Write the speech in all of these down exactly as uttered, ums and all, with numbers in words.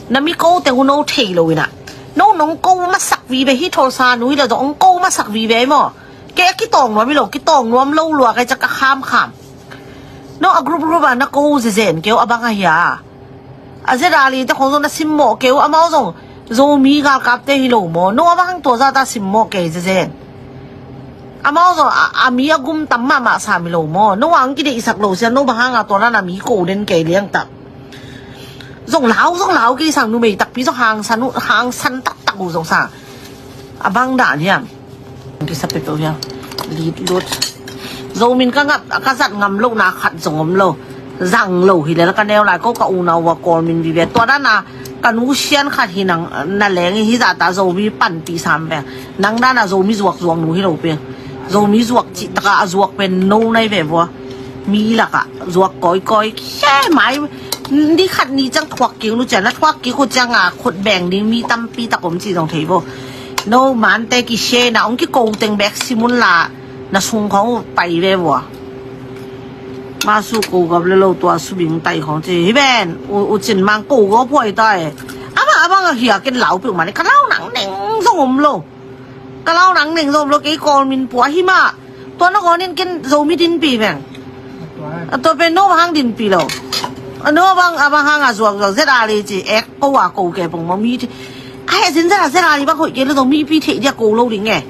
Na mi ko teng uh no thei lo inah. No nong ko masak vive hi, Thawlsa nu hi lo zong ong ko masak vive maw? Kei a kitawng nuam hi lo, kitawng nuam lo lua kei ciang ka khamkham. No a group group a na ko zezen keu a bang a hia? A zedali te khong zong na simmawh keu, amau zong Zomi galkapte hi lo maw? No a bang hang tua zata simmawh kei zezen. Amau zong a, a mi a gum tam mahmah sam hi lo maw? No ang kideihsak lo sia, no bang hanga tua na na mi ko den kei liangtak. Zong lau, zong lau kei sang, numei takpi zong hangsan uh, hangsan taktak uh zong sang. A bang dan hiam? Kisa pepeuh hiam? Lit lut. Zomin ka ngap, ka zat ngam lo na khat zong om lo. Zang lo hi le la ka neu lai ko ka unau wa Kawl min vive. Tua dana ka nu sian khat hi nang na leng hi zata Zomi panpih sam ve. Nang dana Zomi zuak zuak nu hi lo pe. Zomi zuak cih taka a zuak pen no nai ve vua. Mi laka zuak kawikawi khe mai. Ni khat ni ciang thuak kik lu ciang, na thuak kik uh cianga khut beng ding mi tampi tak om ci zong thei vo. No mante kise na ong kiko teng bek simun la na sung khong uh pai ve vua. Masu ko gap le lo tua subing tai khong ci hi ben. U, u cin mang ko gap huai tai. Ama, ama nga hia ken lau piu mani ka lau nang neng zong om lo. Ka lau nang neng zom lo kei Kawl min pua hi mah. Tua na kawnin ken Zomi dinpi veng. A tua pen no bang hang dinpi lo. A no bang a bang hang a zuak zuak zet a le ci ek ko a ko ke pong ma mi ti. A he zin zet a zet a le bang hoih ke lo zong mi pi theih dia ko lo ding e.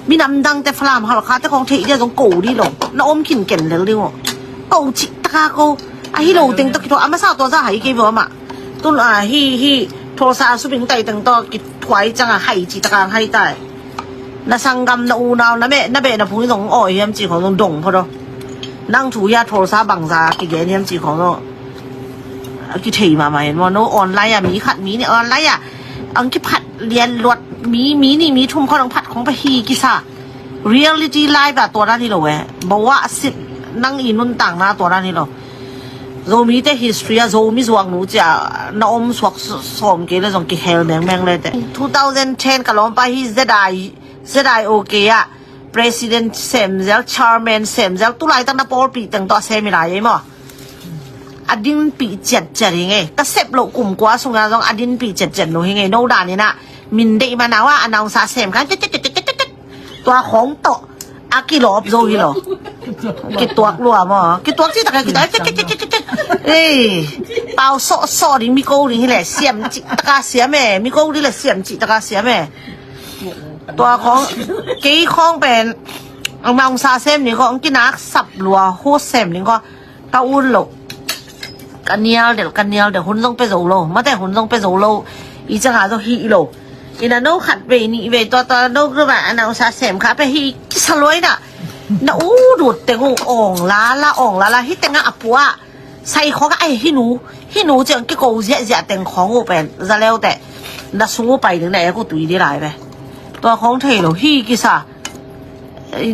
Mi nam dang te Falam Halkha te kong theih dia zong ko di lo. Na om khin ken lel ding o. Ko cih taka ko. A hi lo teng to kito a masa tua za hai kei bo ma. Tun a hi hi Thawlsa subing tai teng to kithuai cang a hai ci taka hai tai. Na sanggam na unau na meh na beh na phung zong aw hiam ci khong zong dong pho do. Nang thu hia Thawlsa bangza kigen hiam ci khong zong. Kithei mahmah in maw no online a mi khat mi ni online a ang kiphat lian luat mi mi ni mi thum khong ang phat khong pa hi kisa. Reality life a tua dan hi lo e. Bawa sit nang i nuntakna tua dan hi lo. Zomite history a Zomi zuaknu cia na om suak sawm kei le zong kihel mengmeng le te. Two thousand ten ka lawmpa hi zedai zedai okay a president semzel, chairman semzel, tulai tak na pawlpih teng tawh a sem i lai ei maw? A dinpih ciatciat hi ngei. Ka sep loh kum kua sungah zong a dinpih ciatciat nu hi ngei. No dan inah min deih ma nau a announcer sem khan tua khong tawh a kilawp zo hi lo. Kituak lua maw? Kituak cih taka kituak. Ei, pau sawhsawh ding mi ko ding hi le siam cih taka siam e. Mi ko ding le siam cih taka siam e. Tua khong kei khong pen announcer sem ding khong kinak sap lua host sem ding khong ka un lo. Ka nial del, ka nial del, hun zong pe zo lo. Mate hun zong pe zo lo. I canga zong hi lo. Ina no khat vei nih vei tua tua no group a announcer sem kha pe hi kisa luai na. Na u dut teng u ong lala, ong lala hi tenga a pua. Sai khong a ai hi nu, hi nu ciang kiko ziahziah teng khong u pen za leu te. Na sung u pai ding na e ku tui di lai ve. Tua khong thei lo hi kisa.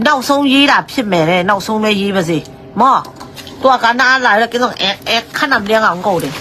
Nau song yi la phim me le, nau song me yi ba zi. Maw. Tua ka na lai la ki zong ek ek khanam liang ang ko ding.